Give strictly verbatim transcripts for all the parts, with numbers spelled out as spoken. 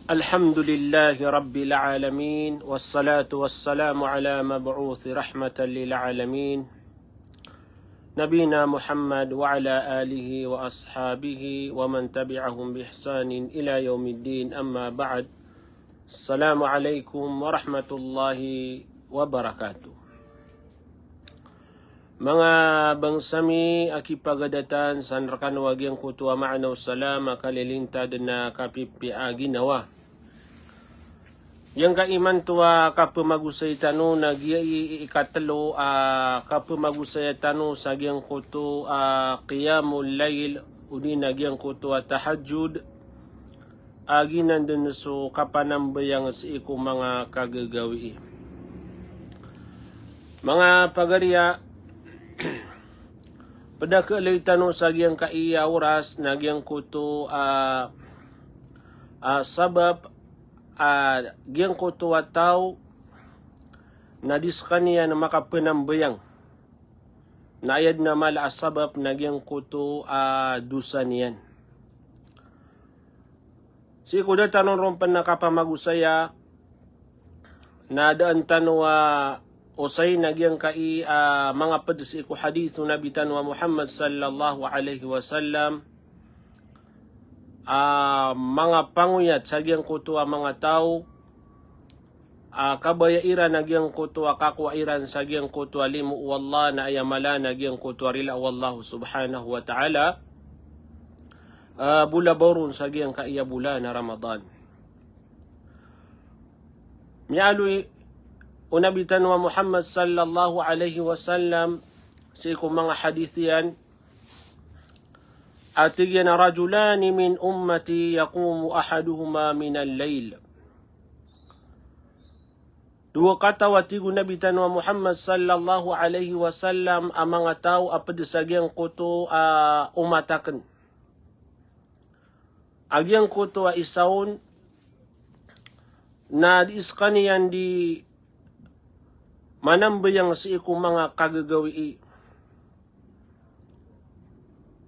الحمد لله رب العالمين، والصلاة والسلام على مبعوث رحمة للعالمين، نبينا محمد وعلى آله وأصحابه ومن تبعهم بإحسان إلى يوم الدين، أما بعد. السلام عليكم ورحمة الله وبركاته. Manga bangsa mi a kipagadatan, san rekano a giyangkoto a maana o salam a kalilintad na kapipiya a ginawa. Giyangkai imanto a kapemagosay tano na giyai i ikatelo a kapemagosaya tano sa giyangkoto a qiyamul layl, odi na giyangkoto a tahajjud, a giyanan den so kapanambayang sii ko manga kagagawii. Manga pagariya, ped a keelay tano sa giyangkai a oras na giyangkoto a, a sabap a giyangkoto a taw na di sekaniyan makapenambayang. Na aya den a mala a sabap na giyangkoto a dosa niyan. Sii ko da tano ron pen a kapamagosaya, na daan tano a osay na giyangkai a manga ped sii ko hadith o Nabi tano a Muhammad sallallahu alaihi wasallam, a manga pangoyat sa giyangkoto a manga taw a kabaya iran a giyangkoto a kakowa iran sa giyangkoto a limo o Allah, na aya mala na giyangkoto a rila o Allah subhanahu wa ta'ala, a bolabaw ron sa giyangkai a bolan a Ramadan. Miyaaloy o Nabi tano a Muhammad sallallahu alaihi wasallam sii ko manga hadith iyan, a tig iyan a, "Rajulani min ummati yaqumu ahaduhuma minal layl." Dowa kataw a tig o Nabi tano a Muhammad sallallahu alaihi wasallam a manga taw a ped sa giyangkoto a omat aken. A giyangkoto a isa on na di sekaniyan di manambayang sii ko manga kagagawii.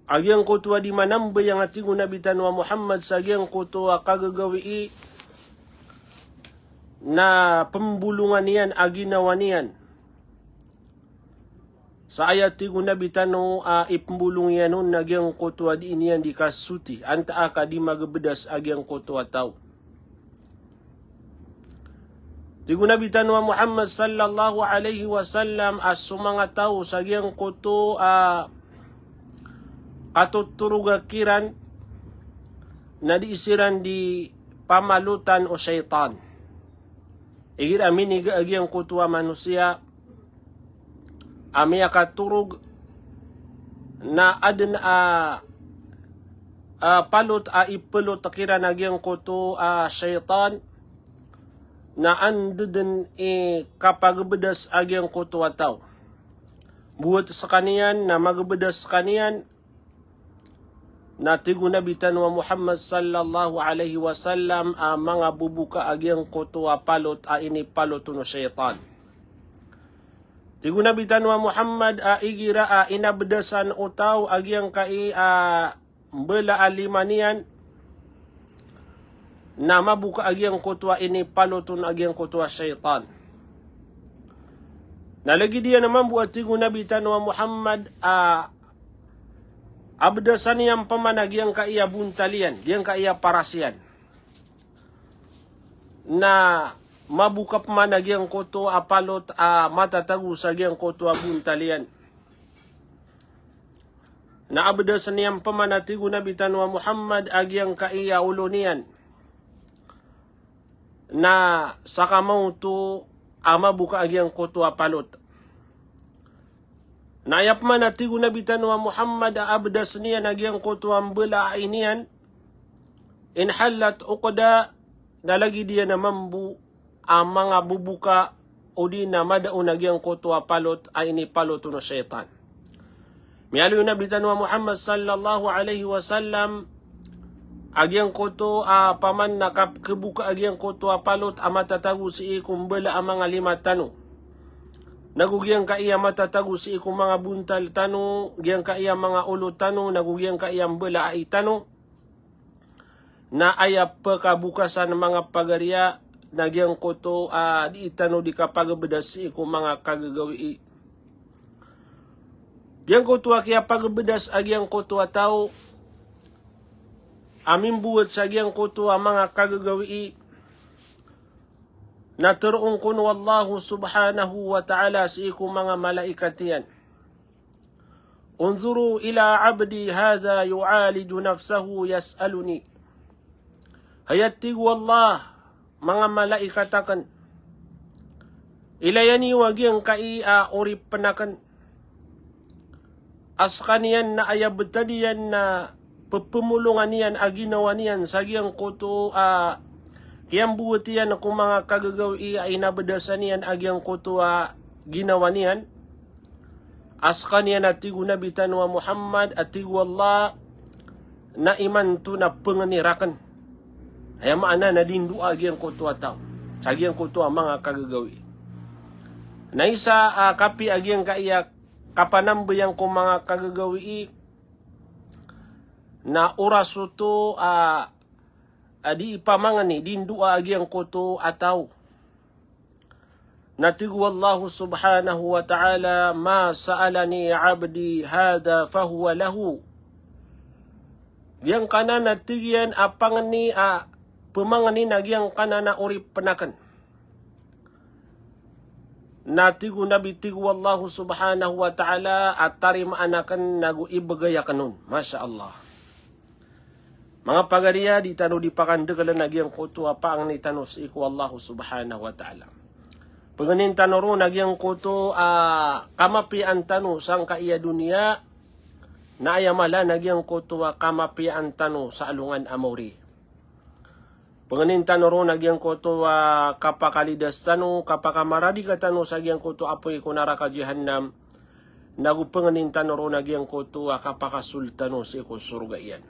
A giyangkoto a di manambayang a tig o Nabi tano a Muhammad sa giyangkoto a kagagawii na pembolongan iyan a ginawa niyan. Sa aya tig o Nabi tano a ipembolong iyan on na giyangkoto a di niyan di kasoti, antaa ka di magebedas a giyangkoto a taw. Tig o Nabi tano a Muhammad sallallahu alaihi wasallam a so manga taw sa giyangkoto a katotorog a kiran na di siran di pamalotan o shaytan. Igira miniga a giyangkoto a manosiya a miyakatorog na aden a, a palot a ipelot kiran a giyangkoto a shaytan, na anda den i kapagebedas a giyangkoto a taw. Buwat sekaniyan na magebedas sekaniyan, na tig o Nabi tano a Muhammad sallallahu alaihi wasallam a manga boboka a giyangkoto a palot a inipalot o shaytan. Tig o Nabi tano a Muhammad a igira a inabedasan o taw a giyangkai a mbala a lima niyan, na maboka a giyangkoto a inipalot on a giyangkoto a shaytan. Na lagid iyan a mambo a tig o Nabi tano a Muhammad a abedasan iyan peman a giyangkai a bontal iyan, giyangkai a paras iyan, na maboka peman a giyangkoto a palot a matatago sa giyangkoto a bontal iyan. Na abedasan iyan peman a tig o Nabi tano a Muhammad a giyangkai a olo niyan, na sakamaoto a maboka a giyangkoto a palot. Na aya peman a tig o Nabi tano a Muhammad a abedasan iyan a giyangkoto a mbala a ini iyan, inhallat uqda, na lagid iyan a mambo a manga boboka odi na madaon a giyangkoto a palot a inipalot on o shaytan. Miyaaloy o Nabi tano a Muhammad sallallahu alaihi wasallam a giyangkoto a paman na kap-, keboka a giyangkoto a palot a matatago sii ko mbala a manga lima tano, nago giyangkai a matatago sii ko manga bontal tano, giyangkai a manga olo tano, nago giyangkai a mbala a ai tano, Na aya pekabukasan manga pagariya na giyangkoto a di tano di kapagabdas sii ko manga kagagawii. Giyangkoto a kiyapagabdas a giyangkoto a taw a mimbowat sa giyangkoto a manga kagagawii, na teroon kon o Allahu subhanahu wa ta'ala sii ko manga malaikat iyan: "Unzuru ila abdi hadha yu'aliju nafsahu yas'aluni." Hay a tig o Allah, manga malaikat aken, ilaya niyo a giyangkai a oripen aken a sekaniyan na aya betad iyan na pepemolongan iyan a ginawa niyan sa giyangkoto a kiyambowat iyan ko manga kagagawii a inabdasan iyan a giyangkoto a ginawa niyan. A sekaniyan a tig o Nabi tano a Muhammad, a tig o Allah, na imanto na pengeni raken. Aya maana na dindoa giyangkoto a taw sa giyangkoto a manga kagagawii. Na isa a kapiya giyangkai a kapanambayang ko manga kagagawii na oras oto a, a di ipamangeni, dindoa giyangkoto a taw. Na tig o Allahu subhanahu wa ta'ala: "Ma sa'alani abdi hadha fahuwa lahu." Giyangkanan a tig iyan a pangeni a pemangeni na giyangkanan a oripen aken, na tig o Nabi, tig o Allahu subhanahu wa ta'ala, a tarimaan aken nago ibegay aken on. Masha Allah. Manga pagariya, di tano di pakandekelen a giyangkoto a pangeni tano sii ko Allahu subhanahu wa ta'ala. Pengenin tano ron a giyangkoto a kamapiyaan tano sangkai a doniya, na aya mala na giyangkoto a kamapiyaan tano sa alongan a maori. Pengenin tano ron a giyangkoto a kapakalidas tano, kapakamaradika tano sa giyangkoto a apoy ko naraka jahannam, nago pengenin tano ron a giyangkoto a kapakasold tano sii ko sorga iyan.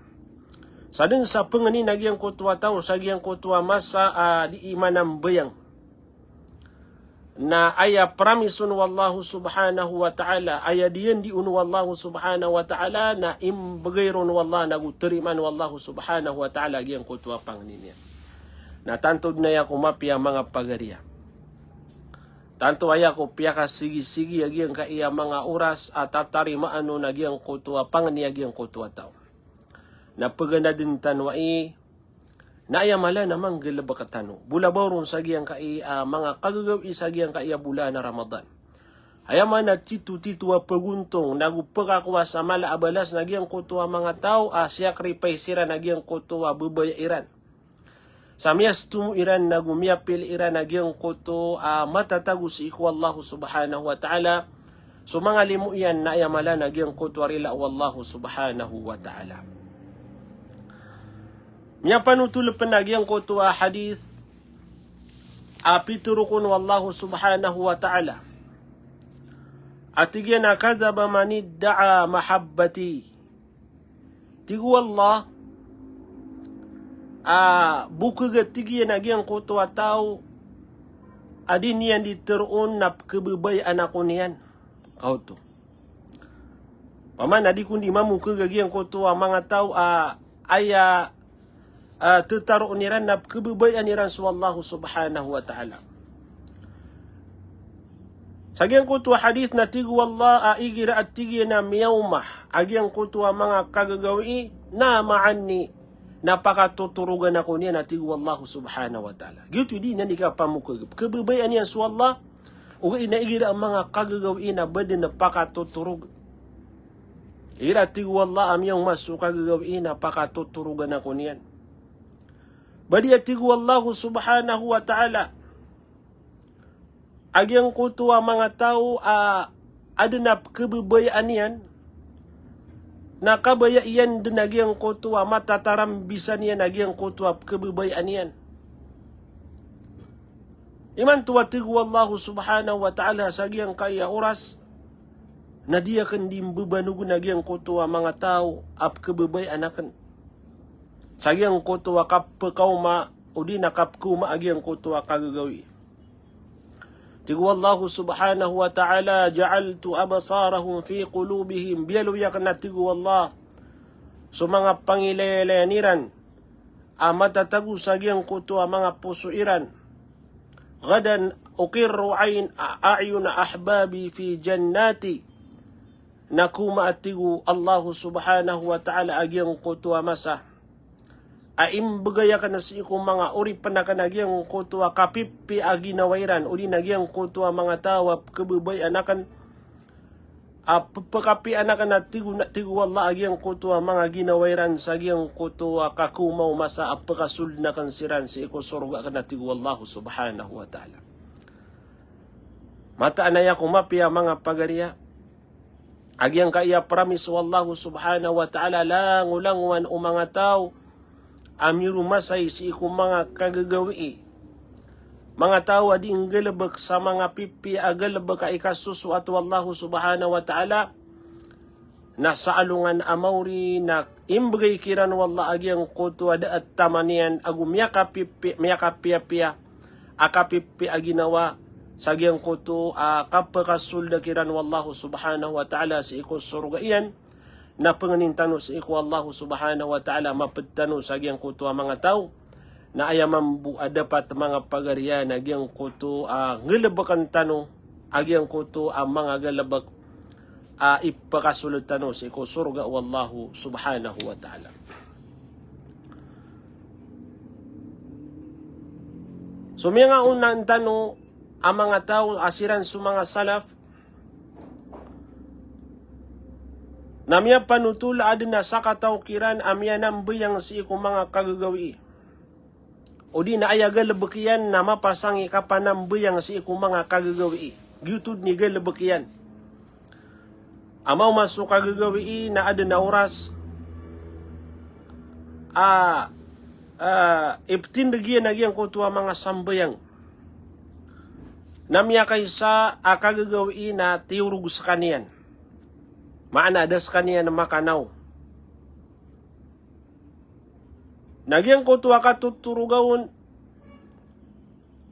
Sa den sa pengeni na giyangkoto a taw sa giyangkoto a masa a di imanambayang na aya promise on o Allahu subhanahu wa ta'ala, aya diyandion o Allahu subhanahu wa ta'ala, na imbegay ron o Allah nago tarimaan o Allahu subhanahu wa ta'ala giyangkoto a pangeni niyan. Na tanto den aya ko mapiya manga pagariya. Tanto aya ko piyakasigisigi a giyangkai a manga oras a tatarimaan on a giyangkoto a pangeni a giyangkoto a taw. Na peganaden tano ai, na aya mala na manggalebek tano. Bo labaw ron sa giyangkai a manga kagagawii sa giyangkai a bolan a Ramadan. Aya maana titotito a pagontong nago pekakowa sa mala a balas na giyangkoto a manga taw a siyakripais iran a giyangkoto a bebaya iran. Sa miyastomo iran nago miyapili iran a giyangkoto a matatago sii ko Allahu subhanahu wa ta'ala. So manga limo iyan na aya mala na giyangkoto a rila o Allahu subhanahu wa ta'ala. Miyapanotol pen a giyangkoto a hadith a pitero kon o Allahu subhanahu wa ta'ala a tig iyan a: "Kadhaba man idda'a mahabbati." Tig o Allah a bokeg a tig iyan a giyangkoto a taw a di niyan di teroon na pekebebayaan ako niyan. Kaoto. Paman a di kon di mamokeg a giyangkoto a manga taw a aya, a, tetaroon iran na pekebebayaan iran so Allahu subhanahu wa ta'ala. Sa giyangkoto a hadith na tig o Allah a igira a tig iyan a miyaoma a giyangkoto a manga kagagawii na ma'anni na pakatotorogan ako niyan a tig o Allahu subhanahu wa ta'ala. Giyoto i di niyan di kapamokeg. Pekebebayaan iyan so Allah, ogaid na igira a manga kagagawii na ba den pakatotorog. Igira a tig o Allah a miyaoma so kagagawii na pakatotorogan ako niyan. Ba di a tig o Allahu subhanahu wa ta'ala a giyangkoto a manga taw a aden a pekebebayaan iyan, na kabaya iyan den a giyangkoto a matatarambisan iyan a giyangkoto a pekebebayaan iyan. Imanto a tig o Allahu subhanahu wa ta'ala sa giyangkai a oras, na di aken di mbebanogen a giyangkoto a manga taw a pekebebayaan aken sa giyangkoto a kapekaoma odi na kapekaoma a giyangkoto a kagagawii. Tig o Allahu subhanahu wa ta'ala: "Ja'altu absarahum fi qulubihim." Biyaloy aken a tig o Allah so manga pangilaylayan iran a matatago sa giyangkoto a manga poso iran. Ghadan uqirru ayn-, a'yuna ahbabi fi jannati. Na koma a tig o Allah subhanahu wa ta'ala a giyangkoto a masa a imbgay akn sii ko manga oripn akn a giyangkoto a kapipiya a ginawa iran, odi na giyangkoto a manga taw a pkhababayaan akn a pphakapiyaan akn a tig o, na tig o Allah a giyangkoto a manga ginawa iran sa giyangkoto a kakaoma o masa a pkasoldn akn siran sii ko sorga akn a tig o Allah subhanahu wa ta'ala. Mataan aya ko mapiya manga pagariya a giyangkaya promise o Allah subhanahu wa ta'ala, langolangowan o manga taw a miromasay sii ko manga kagagawii. Manga taw a di nggalbk sa manga pipiya a galbk a ikasosoat o Allah subhanahu wa ta'ala, na sa alongan a maori na imbgay kiran o Allah a giyangkoto a da a taman iyan ago miyakapipi-, miyakapiyapiya a kapipiya a ginawa sa giyangkoto a kapkasolda kiran o Allah subhanahu wa ta'ala sii ko sorga iyan. Na pangnin tano sii ko Allah subhanahu wa ta'ala a mapd tano sa giyangkoto a manga taw na aya mambo a dapat manga pagariya na giyangkoto a nggalbkn tano a giyangkoto a manga galbk a ipkasold tano sii ko sorga o Allah subhanahu wa ta'ala. So miyangaoona tano a manga taw a siran so manga salaf na miyapanotol a adn a sakataw kiran a miyanambayang sii ko manga kagagawii. Odi na aya galbk iyan na mapasang i kapanambayang sii ko manga kagagawii. Giyoto dn i galbk iyan. Amay o masa o kagagawii na adn a oras a, a, iptindg iyan a giyangkoto a manga sambayang. Na miyakaisa a kagagawii na tiyorog skaniyan. Maana da skaniyan makanaw. Na giyangkoto a katotoroga on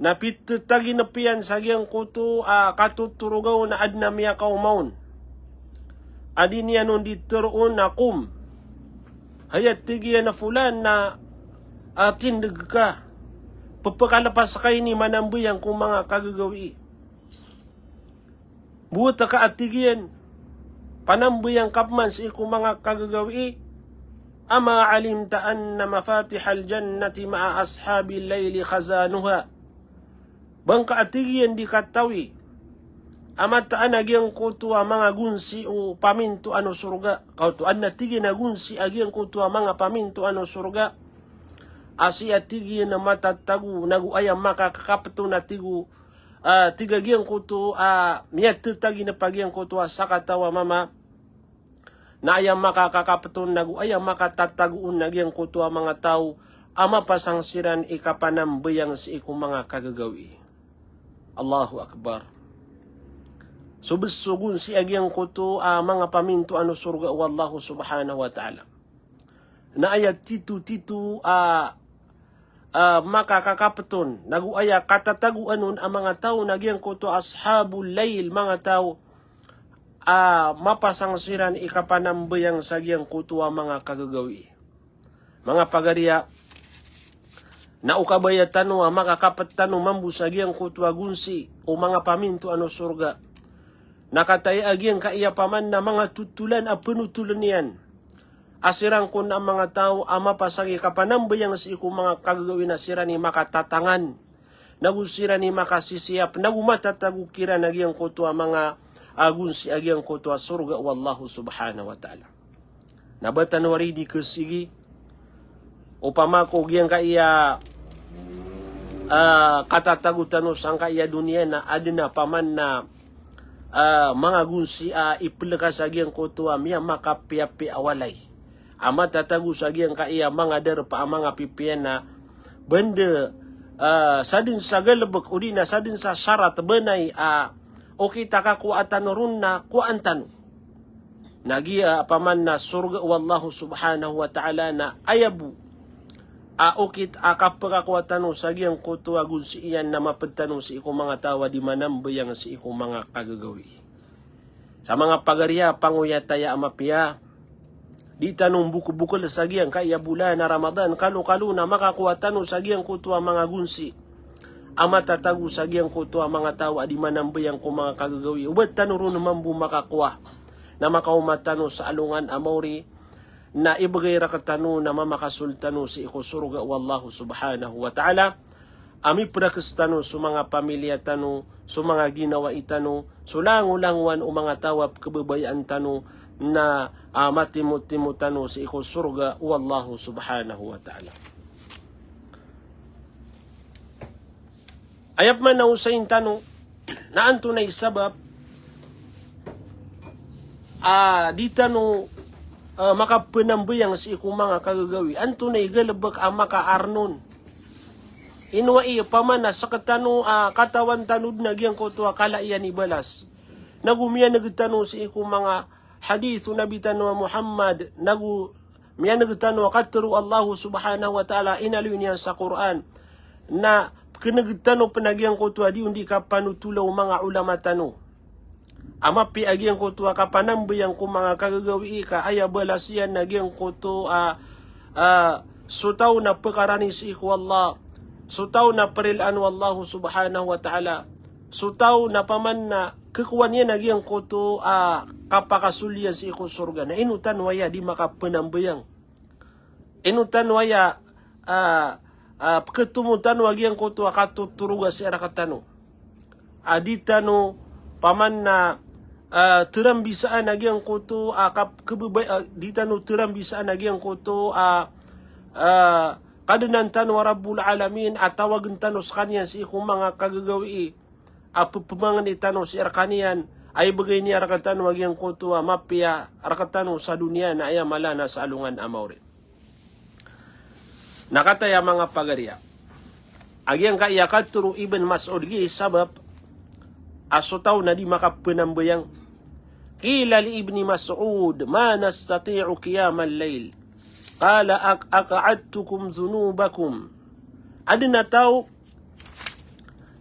na pithataginp iyan sa giyangkoto a katotoroga on a adn a miyakaoma on. A di niyan on di tharoon a kom. Hay, a tig iyan a Fulan, na, a, tindg ka. Pphakalepas ka ini manambayang ko manga kagagawii. Bowat ka, a tig iyan, panambayang ka pman sii ko manga kagagawii. Ama alimta anna mafatihal jannati ma'a ashabil layli khazanuha. Ba ngka, a tig iyan, di katawi a mataan a giyangkoto a manga gonsi o pamintoan o sorga. Kaoto, adn a tig iyan a gonsi a giyangkoto a manga pamintoan o sorga a sii, a tig iyan, a matatago nago aya makakakapton, a tig o, a, tig a giyangkoto a miyatataginp a giyangkoto a sakataw a mama. Na aya makakakapton nago aya makatatago on a giyangkoto a manga taw a mapasang siran i kapanambayang sii ko manga kagagawii. Allahu Akbar. So bes so gonsi a giyangkoto a manga pamintoan o sorga o Allah subhanahu wa ta'ala. Na aya titotito a, a, makakakapton nago aya katatagoan on a manga taw na giyangkoto ashabul layl, manga taw a mapasang siran i kapanambayang sa giyangkoto a manga kagagawii. Manga pagariya, na o kabaya tano a makakapt tano mambo sa giyangkoto a gonsi o manga pamintoan o sorga na kataya a giyangkaya paman na manga totolan a pnotoln iyan a siran kon a manga taw a mapasang i kapanambayang sii ko manga kagagawii na siran i makatatangan, nago siran i makasisiyap, nago matatago kiran a giyangkoto a manga, a, gonsi a giyangkoto a sorga o Allah subhanahu wa ta'ala. Na ba tano ari di khasigi, opama ko giyangkaya, a, katatago tano sangkaya doniya na adn a paman na, a, manga gonsi a iplka sa giyangkoto a miyamakapiyapiya a walay a matatago sa giyangkaya manga darpa a manga pipiya na ba dn, a, sadn sa galbk odi na sadn sa sarat ba nay a okit a kakowaa tano ron na kowaan tano. Na giya, a, paman na sorga o Allah subhanahu wa ta'ala na aya bo a okit a kapkakowa tano sa giyangkoto a gonsi iyan na mapd tano sii ko manga taw a di manambayang sii ko manga kagagawii. Sa manga pagariya, pangoyataya a mapiya, Di tano mbokbokl sa giyangkaya bolan a Ramadan, kalokalo na makakowa tano sa giyangkoto a manga gonsi a matatago sa giyangkoto a manga taw a di manambayang ko manga kagagawii. Oba tano ron mambo makakowa na makaoma tano sa alongan a maori, na ibgay rktano na mamakasol tano sii ko sorga o Allah subhanahu wa ta'ala. A miprakes tano so manga pamilya tano, so manga ginawai tano, so langolangowan o manga taw a pkhababayaan tano na, ah, matimotimo tano sii ko sorga o Allah subhanahu wa ta'ala. Aya pman a osayin tano na antonaa i sabap a di tano, ah, makapnambayang sii ko manga kagagawii. Antonaa i galbk a makaarnon. Ino aya i paman a sktano a katawan tano dn a giyangkoto a kala iyan i balas. Nago miyaneg tano sii ko manga hadith o Nabi tano a Muhammad, nago miyaneg tano a katharo o Allah subhanahu wa ta'ala, inaloy niyan sa Qur'an. Na pkhaneg tano pn a giyangkoto a di on di kapanotola o manga ulama tano a mapiya a giyangkoto a kapanambayang ko manga kagagawii ka aya balas iyan na giyangkoto a, ah, so taw na pkarani sii ko Allah, so taw na prilaan o Allah subhanahu wa ta'ala, so taw na paman na khakowa niyan a giyangkoto a kapakasol iyan sii ko sorga. Na ino tano aya di makapnambayang? Ino tano aya, ah, ah, pkhatomo tano a giyangkoto a katotoroga sii rktano a di tano paman na, ah, thrambisaan a giyangkoto a kap-, khababay-, ah, di tano thrambisaan a giyangkoto a, ah, Kadnan tano a Rabbul Alamin a tawagn tano skaniyan sii ko manga kagagawii a pphamangni tano sii rkaniyan a ibgay niyan rktano a giyangkoto a mapiya rktano sa doniya na aya mala na sa alongan a maori. Na kataya manga pagariya, a giyangkaya katharo o Ibn Mas'ud, giya i sabap a so taw na di makapnambayang. Qila li Ibni Mas'ud, "Ma nastati'u qiyamal layl." Qala, "Ak-, aq'adtukum dhunubakum." Adn a taw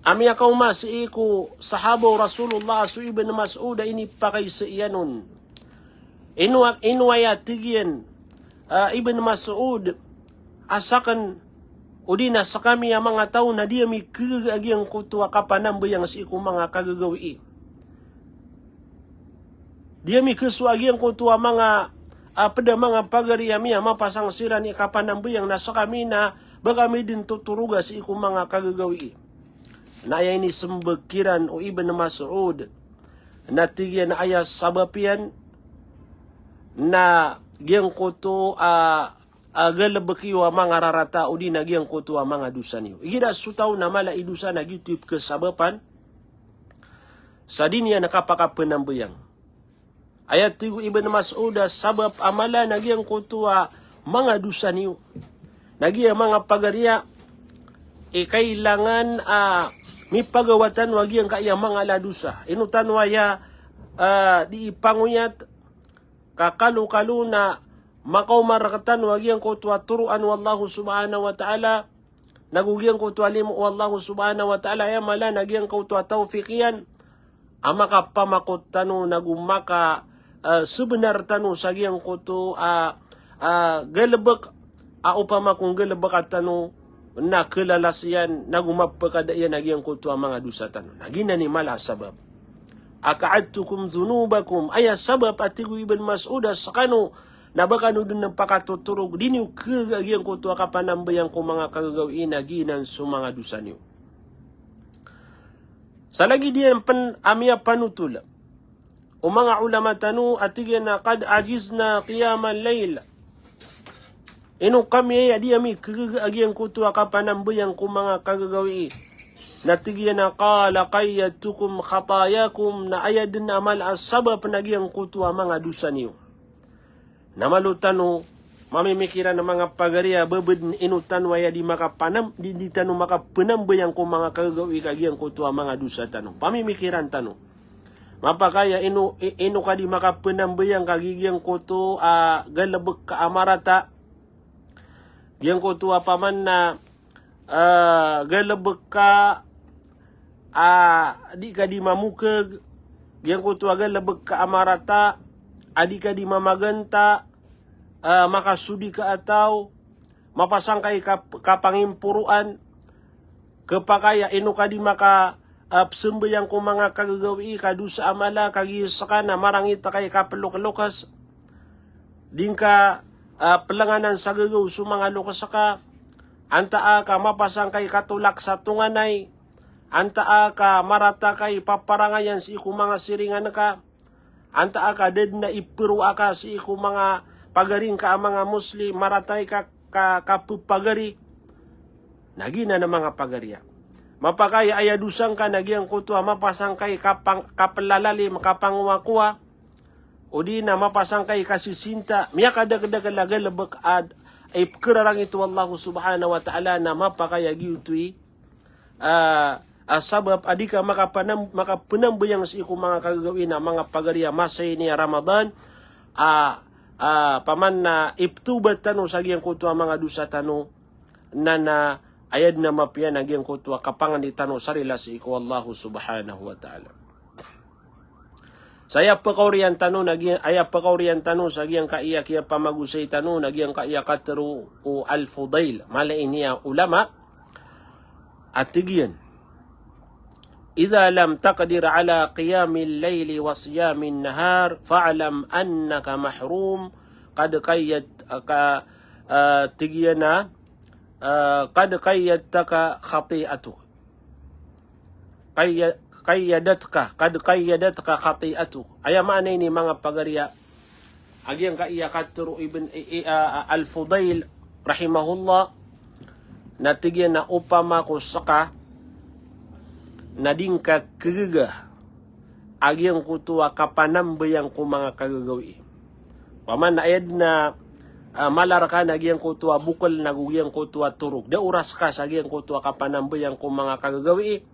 a miyakaoma sii ko sahaba o Rasulullah a so Ibn Mas'ud a inipakaiza iyan on. Ino a-, ino aya tig iyan, ah, Ibn Mas'ud, a sakn odi na skami a manga taw na di ami khaga a giyangkoto a kapanambayang sii ko manga kagagawii. Di ami khasowa a giyangkoto a manga, ah, pd a manga pagari ami a mapasang siran i kapanambayang na skami na ba kami dn totoroga sii ko manga kagagawii. Na aya inismbag kiran o Ibn Mas'ud, na tig iyan a aya sabap iyan na giyangkoto a, a galbk iyo a manga rarata odi na giyangkoto a manga dosa niyo. Igira so taw na mala i dosa na giyoto i pkhasabapan sa di niyan kapakapnambayang. Aya tig o Ibn Mas'ud a sabap a mala na giyangkoto a manga dosa niyo, na giya manga pagariya i kailangan a mipagawa tano a giyangkaya manga ala a dosa. Ino tano aya, ah, di ipangoyat ka kalokalo na makaoma rktano a giyangkoto a toroan o Allah subhanahu wa ta'ala, nago giyangkoto a limo o Allah subhanahu wa ta'ala, aya mala na giyangkoto a tawfiq iyan a makapamakot tano nago maka, ah, sbnar tano sa giyangkoto a, ah, galbk a opama ko nggalbka tano na khalalas iyan nago mapkada iyan a giyangkoto a manga dosa tano. Na giyanan i mala a sabap. "Aq'adtukum dhunubakum." Aya sabap a tig o Ibn Mas'ud a skano na ba kano dn pakatotorog, di niyo khaga a giyangkoto a kapanambayang ko manga kagagawii na giyanan so manga dosa niyo. Sa lagid iyan pn a miyapanotol o manga ulama tano a tig iyan a, "Qad ajizna qiyamal layl." Ino kami aya di ami khaga a giyangkoto a kapanambayang ko manga kagagawii. Na tig iyan a, "Qala qayyadtukum khatayakum." Na aya dn a mala a sabap na giyangkoto a manga dosa niyo. Na malo tano mamimikiran a manga pagariya, ba bdn ino tano aya di makapanam-, di, di tano makapnambayang ko manga kagagawii ka giyangkoto a manga dosa tano. Pamimikiran tano. Mapakay a ino, i-, ino ka di makapnambayang ka giyangkoto a galbk ka a marata. Giyangkoto a paman na, ah, galbk ka a di ka di mamokhag, giyangkoto a galbk ka a marata a di ka di mamaganta, ah, makasodi ka a taw, mapasang ka i kap-, kapangimporoan, kepakay a ino ka di maka, ah, pesambayang ko manga kagagawii, kadosa a mala, kagiya seka na marangit ka i kapelokelokes, di ngka, ah, pelenganan sa gagaw so manga lokes ka, antaa ka mapasang ka i katolak sa tonganay, antaa ka marata ka i paparangayan sii ko manga siringan ka, antaa ka da den a iperoa ka sii ko manga pagari ngka a manga Muslim, marata i ka, ka, kapepagari. Na giyanan a manga pagari a mapakay a aya dosa ngka na giyangkoto a mapasang ka i kapang-, kapelalalim, kapangowakowa, odi na mapasang ka i kasisinta, miyakadakedakel a galebek a ipkerarangit o Allah Subhanahu wa Ta'ala, na mapakay a giyoto i, ah, ah, sabap a di ka makapanam-, makapenambayang sii ko manga kagagawii na manga pagari a masa ini a Ramadan, ah, ah, paman na ipetobat tano sa giyangkoto a manga dosa tano, na, na aya den a mapiya na giyangkoto a kapangandi tano sa rila sii ko Allah Subhanahu wa Ta'ala. Sa aya pekaoriyan tano na giya-, aya pekaoriyan tano sa giyangkaya kiyapamagosay tano na giyangkaya katero o Al-Fudail, mala ini a ulama, a tig iyan: "Idha lam taqdir ala qiyamil layli wa siyamin nahar, fa'lam annaka mahrum, qad qayyad-, ka, ah, tig iyan a, ah, qad qayyadatka khati'atuk." Qayya-, qayyadatka, qad qayyadatka khati'atuk. Aya maana ini manga pagari a, a giyangkaya katero o Ibn, i, i, a, a, Al-Fudail rahimahullah, na tig iyan a opama ko seka na di ngka kegega a giyangkoto a kapanambayang ko manga kagagawii. Paman na aya den a, ah, mala reka na giyangkoto a bokel nago giyangkoto a torog. Da oras ka sa giyangkoto a kapanambayang ko manga kagagawii.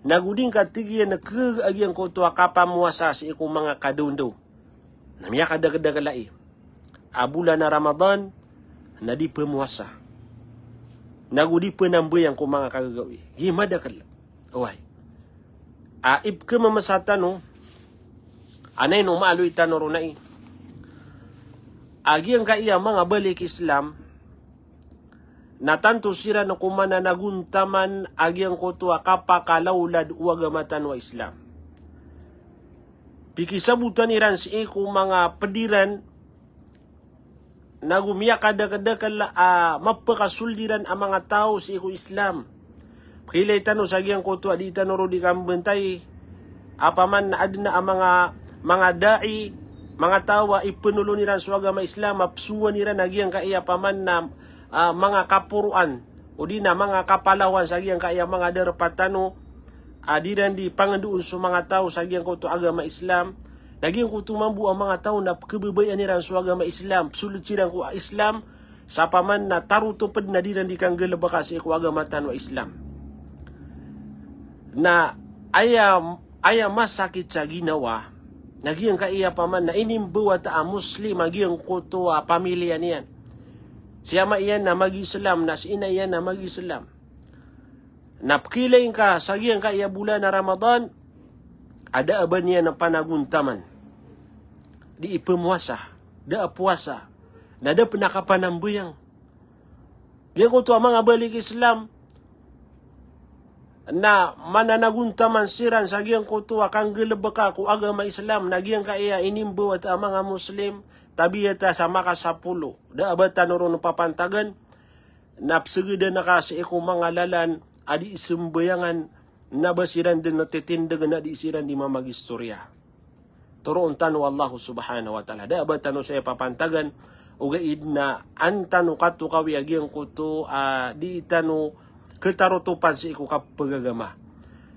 Nago di ngka tig iyan a kegega a giyangkoto a kapamowasa sii ko manga kadaondaw. Na miyakadakedakel ai a bolan a Ramadan na di pemowasa. Nago di penambayang ko manga kagagawii. Giya madakel. Oway. A ipkememesa tano, a na ino maaloy tano ron ai, a giyangkaya manga balik Islam, na tanto siran ko mananagontaman a giyangkoto a kapakalawlad o agama tano a Islam. Pikisabotan iran sii ko manga ped iran nago miyakadakedakel a mapakasold iran a manga taw sii ko Islam. Pekhailay tano sa giyangkoto a di tano ron di kambentay a paman na aden a manga, manga da'i, manga taw a ipenolon iran so agama Islam, a pesowan iran a giyangkaya paman na, ah, manga kaporoan, odi na manga kapalawan sa giyangkaya manga darpa tano, a di ran di pangendoon so manga taw sa giyangkoto a agama Islam. Na giyangkoto mambo a manga taw na pekebabayaan iran so agama Islam, pesold siran ko Islam, sa paman na tarotop den a di ran di kanggalebeka sii ko agama tano a Islam. Na aya, aya masakit sa ginawa, na giyangkaya paman na inimbawata a Muslim a giyangkoto a pamiliya niyan. Si ama iyan na mag-Islam, na si ina iyan na mag-Islam. Na pekhailay ngka sa giyangkaya bolan a Ramadan, a da a ba niyan a panagontaman. Di ipemowasa, da a powasa, na da pen a kapanambayang. Giyangkoto a manga balik Islam, na mananagontaman siran sa giyangkoto a kanggalebeka ko agama Islam, na giyangkaya inimbawata a manga Muslim, tabiya ta sa makasapolo, da a ba tano ron papantagan, na pesegedan ka sii ko manga lalan a di sembayangan, na ba siran den tetindegen a di siran di mamagistoriya. Toroon tano o Allah Subhanahu wa Ta'ala. Da a ba tano saya papantagan, ogaid na an tano katokawi a giyangkoto a di tano ketarotopan sii ko kapagagama.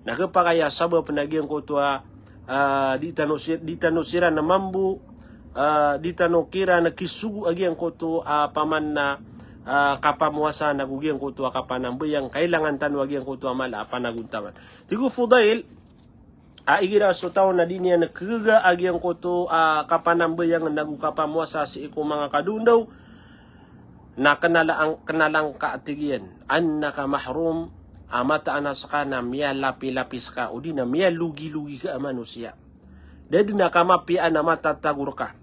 Na kepakay a sabap na giyangkoto a, ah, di tano si-, di tano siran na mambo, ah, di tano kiran na kisogo a giyangkoto a paman na, ah, kapamowasa nago giyangkoto a kapanambayang, kailangan tano a giyangkoto a mala a panagontaman. Tig o Fudail, a igira so taw na di niyan kegega a giyangkoto a kapanambayang nago kapamowasa sii ko manga kadaondaw, na kenala ang-, kenala ngka a tig iyan, annaka mahrum, a mataan a seka na miyalapilapis ka, odi na miyalogilogi ka a manosiya. Da den a kamapiyaan a matatago reka.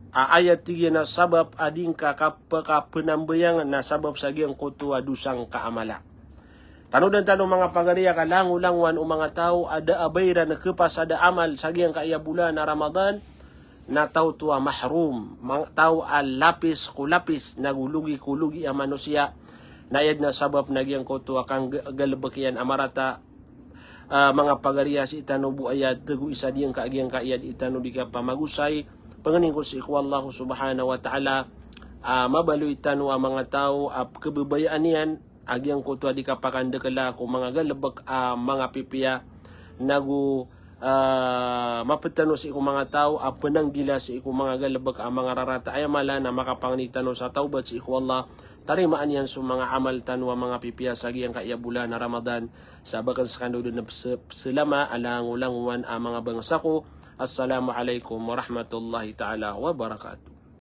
a ayat, tig iyan, a sabap a di ngka kapakapenambayang na sabap sa giyangkoto a dosa ngka a mala. Tanodan tano manga pagari a kalangolangowan o manga taw a da a ba iran kepasad a amal sa giyangkaya bolan a Ramadan, na taw oto a mahrum, mang-, taw a lapis ko lapis, nago logi ko logi a manosiya, na aya den a sabap na giyangkoto a kanggalebek iyan a marata, ah, manga pagari a sii tano bo aya tego isa diyangka, giyangkaya di tano di kapamagosay. Pengening ko sii ko Allah Subhanahu wa Ta'ala, ah, mabaloy tano a manga taw a kebebayaan iyan a giyangkoto a di kapakandekela ko manga galebek a manga pipiya, nago, ah, maped tano sii ko manga taw a penanggila sii ko manga galebek a manga rarata aya mala, na makapangni tano sa tawbat sii ko Allah, tarimaan iyan so manga amal tano a manga pipiya sa giyangkaya bolan a Ramadan. Sa baken sekano den a pese-, peselama a langolangowan a manga bangsa ko. Assalamu alaikum warahmatullahi ta'ala wabarakatuh.